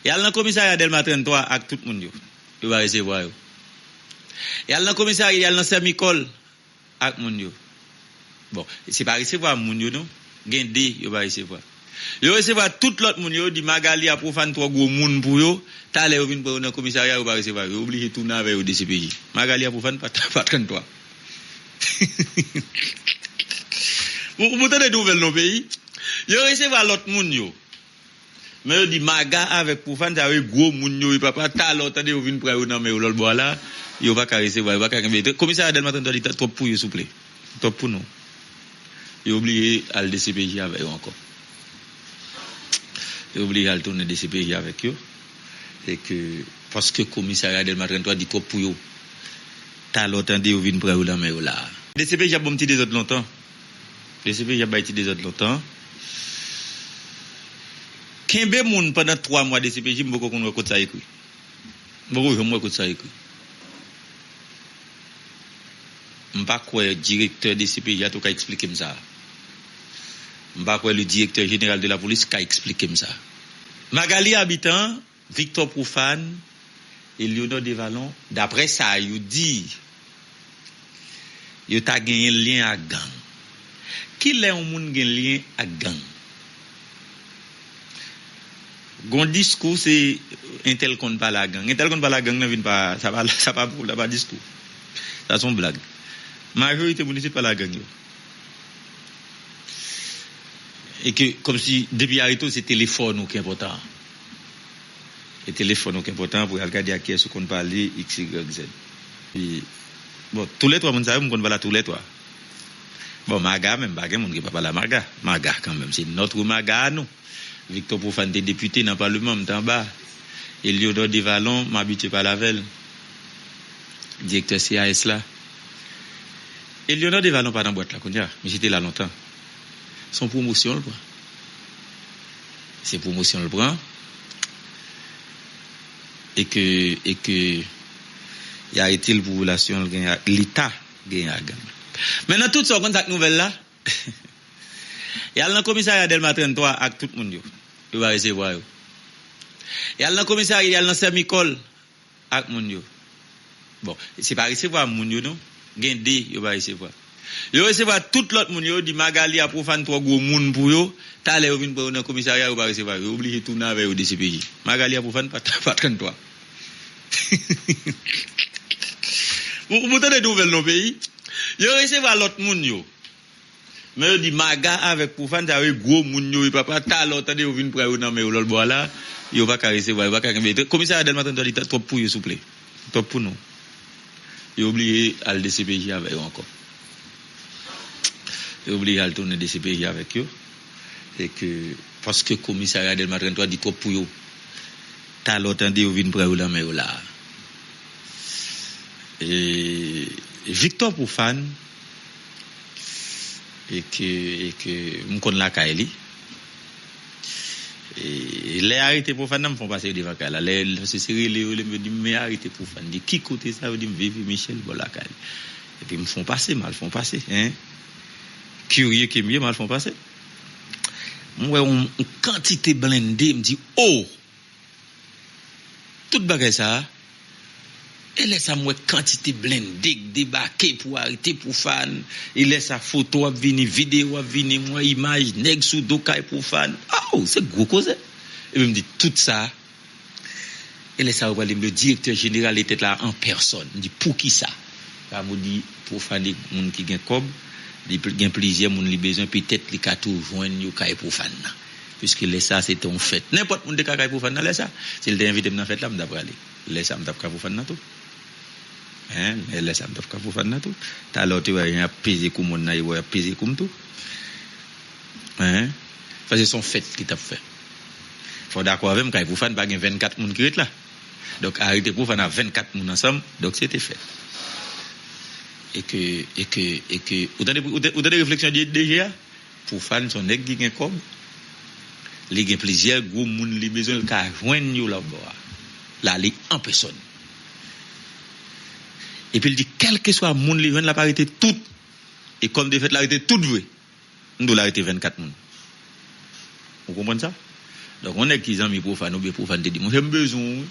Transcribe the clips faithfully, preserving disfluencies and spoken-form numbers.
Y al nan komisarya Dèlma trannntwa ak tout moun yo. Yo pa resevwa yo. Y al nan komisarya, y al nan Sèmikòl ak moun yo. Bon, se pa resevwa moun yo non. Gen de yo pa resevwa. Yo resevwa tout lòt moun yo, yo di Magali a pwofàn twò gwo moun pou yo. Talè yo vin pran yo nan komisarya, yo pa resevwa yo. Yo oblije tounen avè yo D C P J. Magali a pwofàn pa, pa trannntwa. Ou, ou tande nouvèl non peyi? Yo resevwa lòt moun yo. Men yo di Maga avèk pwofàn sa yo e gwo moun yo wi papa, talè w tande yo vin pran yo nan men yo lòt bò a la, yo pa ka resevwa, yo pa ka kenbe. Komisarya Dèlma trannntwa di twòp pou yo souple. Twòp pou nou. Yo oblije al D C P J avè yo ankò. Yo oblije al tounen D C P J avèk yo. E ke, paske komisarya Dèlma trannntwa di twòp pou yo. Talè w tande yo vin pran yo nan men yo la. D C P J ap ban m ti dezòd lontan. D C P J ap bay ti dezòd lontan. Kenbe moun pandan twa mwa D C P J, m poko konn wè kot sa ekri. M poko janm wè kot sa ekri. M pa kwè direktè D C P J a tou ka eksplike m sa. M pa kwè le directeur général de la police ka eksplike m sa. Magali Habitant, Victor Profane, Eleonore Devalon, daprè sa yo di, yo ta genyen lyen ak gang. Kilè yon moun gen lyen ak gang? Gon diskou se entèl konn pale ak gang. Entèl konn pale ak gang nan vin pa, sa pa, sa pa, sa pa diskou. Sa se yon blag. Majorite moun isit pale ak gang yo. E ke, kòmsi, depi arete w, se telefòn ou ki enpòtan. E telefòn ou ki enpòtan pou y al gade ak kiyès ou konn pale, X, Y, Z. E, bon, toulètwa moun sa yo, m konn pale a toulètwa. Bon, Maga menm, pa gen moun ki pa pale a Maga. Maga, kanmenm, se nòt Maga a nou. Victor Profane te depite nan paleman, m t anba. Eleonore Devalon, m abitye pale avè l. Direktè C A S la. Eleonore Devalon pa nan bwat la kounye a. Misye te la lontan. Se yon pwomosyon l pran. Se pwomosyon l pran. E ke, e ke, y arete l pou relasyon l genyen ak, li ta genyen ak gang. Men nan tout sa, w konn sa k nouvèl la? Y al nan komisarya Dèlma trannntwa ak tout moun yo. Yo pa resevwa yo. Y al nan komisarya, y al nan Sèmikòl ak moun yo. Bon, se pa resevwa moun yo non. Gen de yo pa resevwa. Yo resevwa tout lòt moun yo, yo di Magali a pwofàn twò gwo moun pou yo. Talè yo vin pran yo nan komisarya, yo pa resevwa yo. Yo oblije tounen avè yo D C P J. Magali a pwofàn pa, pa trannntwa. Ou, ou tande nouvèl non peyi? Yo resevwa lòt moun yo. Men yo di Maga avèk pwofàn sa yo e gwo moun yo wi papa, talè w tande yo vin pran yo nan men yo lòt bò a la, yo pa ka resevwa, yo pa ka kenbe. Komisarya Dèlma trannntwa di twòp pou yo souple. Twòp pou nou. Yo oblije al D C P J avè yo ankò. Yo oblije al tounen D C P J avèk yo. E ke, paske komisarya Dèlma trannntwa di twòp pou yo. Talè w tande yo vin pran yo nan men yo la. E Victor Profane, e ke, e ke m konn lakay li. E lè arete Profane nan, m fon pase devan kay la. Lè, lè se, se rele yo, rele m, yo di m, "Men arete Profane." Di, "Ki kote sa?" Yo di m, "Veve Michel, bò lakay li." Epi m fon pase, m al fon pase, en. Kirye ke m ye, m al fon pase. M wè yon, yon kantite blende, m di, "O!" Tout bagay sa a, e lè sa m wè kantite blende k debake pou arete Profane, e lè sa foto ap vini, videyo ap vini, m wè imaj nèg sou do kay Profane. Aw, se gwo koze. Epi m di tout sa, e lè sa yo pral di m le directeur général était là en personne. M di poukisa? Sa vle di Profane moun ki gen kòb, li pl- gen plizyè moun li bezwen, petèt li ka tou jwenn yo kay Profane nan. Piske lè sa se te yon fèt. Nenpòt moun te ka kay Profane nan lè sa. Si l te envite m nan fèt la, m t ap prale. Lè sa m t ap ka Profane nan tou. Hein, men lè sa m t ap ka Profane nan tou. Talè w te wè y ap peze kou moun nan, e wè y ap peze kou m tou. Hein? Paske se yon fèt li t ap fè. Fò w dakò avè m, kay Profane pa gen vennkat moun ki ret la. Donk, arete Profane a vennkat moun ansanm, donk se te fèt. E ke, e ke, e ke, ou tande, ou tande, ou tande refleksyon D G a? Profane se yon nèg ki gen kòb. Li gen plizyè gwo moun li bezwen, li ka jwenn yo lòtbò a. L ale an pèsòn. Epi l di, kèlkeswa moun li jwenn, l ap arete tout. E kòm de fèt, l arete tout vre. M di w l arete vennkat moun. Ou konprann sa? Donk, yon nèg ki zanmi Pwofàn oubyen Pwofàn te di, "Monchè, m bezwen w, wi.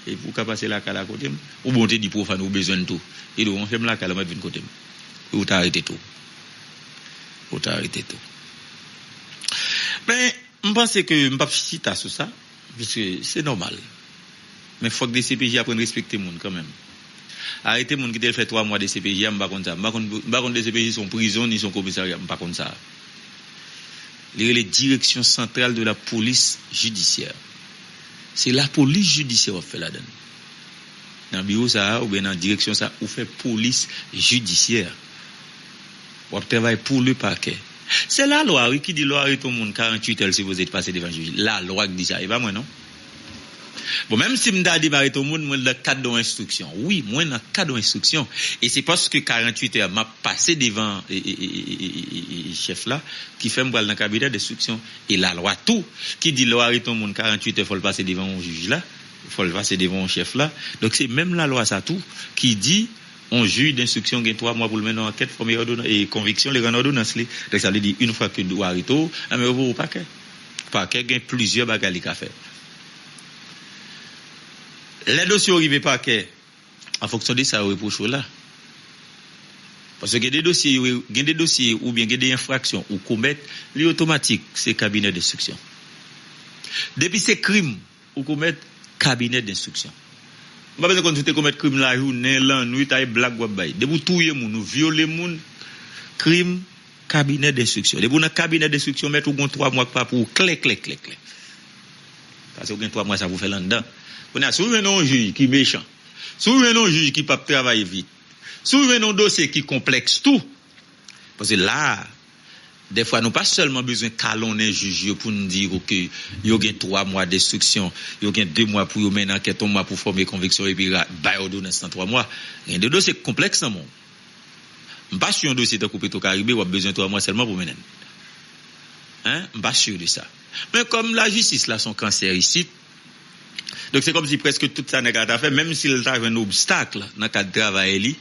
E pou w ka pase lakay la kote m?" Oubyen w te di Pwofàn ou bezwen l tou. Li di w, "Monchè, m lakay la, w mèt vin kote m." Ou ta rete tou. Ou ta rete tou. Men, m panse ke m p ap chita sou sa, piske se nòmal. Men fòk D C P J aprann respekte moun kanmenm. Arete moun ki te fè twa mwa D C P J a, m pa konn sa. M pa konn, m pa konn D C P J se yon prizon ni se yon komisarya, m pa konn sa. Li rele Direction Centrale de la Police Judiciaire. Se lapolis jidisyè w ap fè ladan l. Nan biwo sa a, oubyen nan direksyon sa a, ou fè polis jidisyè. W ap travay pou le pakè. Se lalwa, wi, ki di lè w arete yon moun, karanntuit è, l sipoze pase devan jij. Lalwa k di sa, e pa mwen, non. Bon, menm si m ta di m arete yon moun, mwen nan kad yon enstriksyon. Wi, mwen nan kad yon enstriksyon. E se paske karanntuit è, m ap pase devan e, e, e, e, e, e, e, chèf la, ki fè m pral nan kabinè denstriksyon. E lalwa tou, ki di lè w arete yon moun karanntuit è, fò l pase devan yon jij la, fò l pase devan yon chèf la. Donk, se menm lalwa sa tou ki di yon jij denstriksyon gen twa mwa pou l mennen yon ankèt, fòme òdona-, e konviksyon, li rann òdonans li. Donk, sa vle di, yon fwa ke yo arete w, enben, yo voye w pakè. Pakè gen plizyè bagay li ka fè. Lè dosye w rive pakè, an fonksyon de sa yo repwoche w la. Paske gen de dosye, yo, gen de dosye oubyen gen de enfraksyon ou komèt, li otomatik, se kabinè denstriksyon. Depi se krim ou komèt, kabinè denstriksyon. M pa bezwen konn si w te komèt krim lajounen, lannwit, ay blag w ap bay. Depi w touye moun, ou vyole moun, krim, kabinè denstriksyon. Depi w nan kabinè denstriksyon, mèt ou gen twa mwa k pa pou ou klè, klè, klè, klè. Paske w gen twa mwa sa pou w fè l anndan. Kounye a, si w jwenn yon jij ki mechan, si w jwenn yon jij ki p ap travay vit, si w jwenn yon dosye ki konplèks tou, paske la a, dèfwa nou pa sèlman bezwen kalonnen jij yo pou n di yo ke yo gen twa mwa denstriksyon, yo gen de mwa pou yo mennen ankèt, yon mwa pou fòme konviksyon epi ra-, bay òdonans nan twa mwa. Gen de dosye k konplèks nan men w. M pa si yon dosye tankou Petro Caribe w ap bezwen twa mwa sèlman pou mennen l. Hein? M pa si de sa. Men kòm lajistis la se yon kansè isit, donk se kòmsi prèske tout sa nèg la ta fè, menm si l ta jwenn obstak nan kad travay li,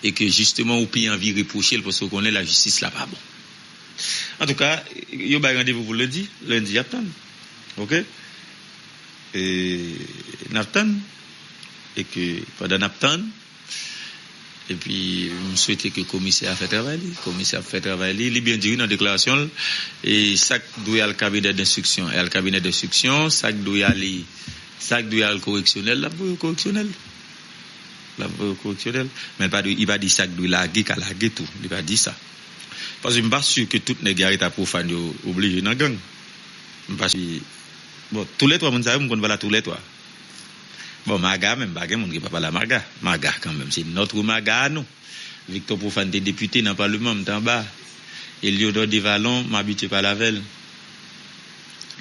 e ke jisteman ou pi anvi repwoche l paske w konnen lajistis la pa bon. Antouka, yo bay randevou pou lendi, lendi y ap tann. Oke? E n ap tann. E ke pandan n ap tann, epi m swete ke komisè a fè travay li. Komisè ap fè travay li. Li byen di wi nan deklarasyon l, e sa k dwe al kabinè denstriksyon, e al kabinè denstriksyon, sa k dwe ale, sa k dwe al koreksyonèl, l ap voye koreksyonèl. L ap voye koreksyonèl. Men l pa dwe, li pa di sa k dwe lage, ka lage tou. Li pa di sa. Paske m pa si ke tout nèg y arete a Pwofàn yo oblije nan gang. M pa si. Bon, toulètwa moun sa yo, m konn pale a toulètwa. Bon, Maga menm, pa gen moun ki pa pale a Maga. Maga kanmenm, se nòt Maga a nou. Victor Pwofàn te depite nan palman, m te anba. Eleodor Devalon, m abitye pale avè l.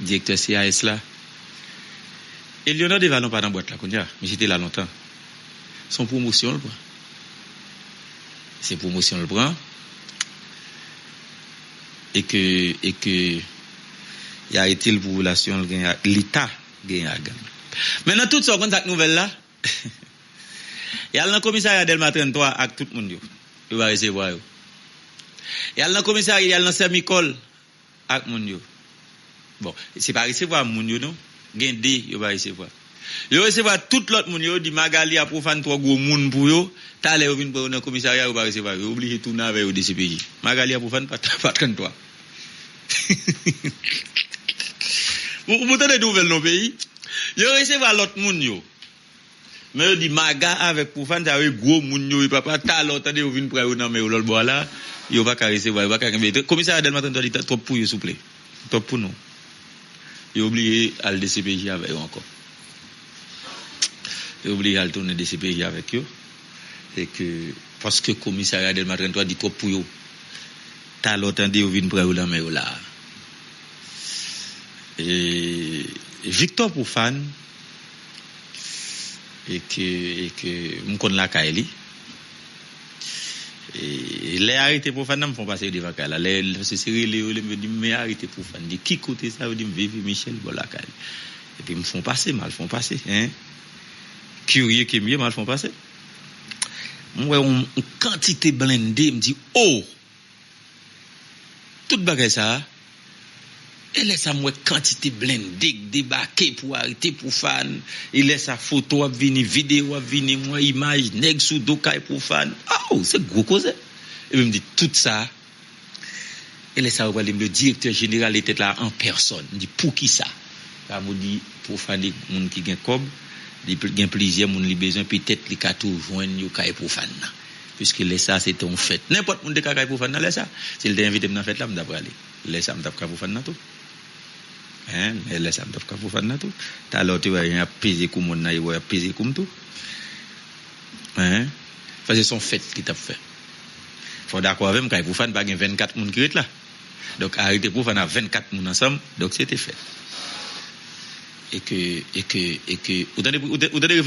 Direktè C A S la. Eleodor Devalon pa nan bwat la kounye a, misye te la lontan. Se yon pwomosyon l pran. Se pwomosyon l pran. E ke, e ke y arete l pou relasyon l gen ak, li ta gen ak gang. Men nan tout sa, w konn sa k nouvèl la? Y al nan komisarya Dèlma trannntwa ak tout moun yo. Yo pa resevwa yo. Y al nan komisarya, y al nan Sèmikòl ak moun yo. Bon, se pa resevwa moun yo non. Gen de yo pa resevwa. Yo resevwa tout lòt moun yo, yo di Magali a Pwofàn twò gwo moun pou yo. Talè yo vin pran yo nan komisarya, yo pa resevwa yo. Yo oblije tounen avè yo D C P J. Magali a Pwofàn pa, pa trannntwa. Ou, ou tande nouvèl non peyi? Yo resevwa lòt moun yo. Men yo di Maga avèk Pwofàn, sa yo gwo moun yo, wi papa, talè w tande yo vin pran yo nan men yo lòt bò a la, yo pa ka resevwa, yo pa ka kenbe. Komisarya Dèlma trannntwa di twòp pou yo, souple. Twòp pou nou. Yo oblije al D C P J avè yo ankò. Yo oblije al tounen D C P J avèk yo. E ke, paske komisarya Dèlma trannntwa di twòp pou yo. Talè w tande yo vin pran yo nan men yo la. E Victor Pwofàn, e ke, e ke m konn lakay li. E lè arete Pwofàn nan, m fè yon pase devan kay la. Lè, lè se, se rele yo, rele m, yo di m, "Men arete Pwofàn." Di, "Ki kote sa?" Yo di m, "Veve Michel, bò lakay li." Epi m fè yon pase, m al fè yon pase, hein. Kirye ke m ye, m al fè yon pase. M wè yon, yon kantite blende, m di, "Oh!" Tout bagay sa a, E lè sa m wè kantite blende k debake pou arete Pwofàn. E lè sa foto ap vini, videyo ap vini, m wè imaj nèg sou do kay Pwofàn. Oh, se gwo koze. Epi m di tout sa. E lè sa yo pale m de direktè jeneral de tèt la an pèsòn. M di poukisa? Sa vle di Pwofàn e moun ki gen kòb, li pl- gen plizyè moun li bezwen, petèt li ka tou jwenn yo kay Pwofàn nan. Piske lè sa se te yon fèt. Nenpòt moun te ka kay Pwofàn nan lè sa. Si l te envite m nan fèt la, m t ap prale. Lè sa m t ap ka Pwofàn nan tou. Hein, men lè sa m t ap ka Pwofàn nan tou. Talè w te wè y ap peze kou moun nan, e wè y ap peze kou m tou. Hein? Paske se yon fèt ki t ap fè. Fò w dakò avè m, kay Pwofàn pa gen vennkat moun ki ret la. Donk, arete Pwofàn a vennkat moun ansanm, donk se te fèt. E ke, e ke, e ke, ou tande, ou tande, ou tande refleksyon?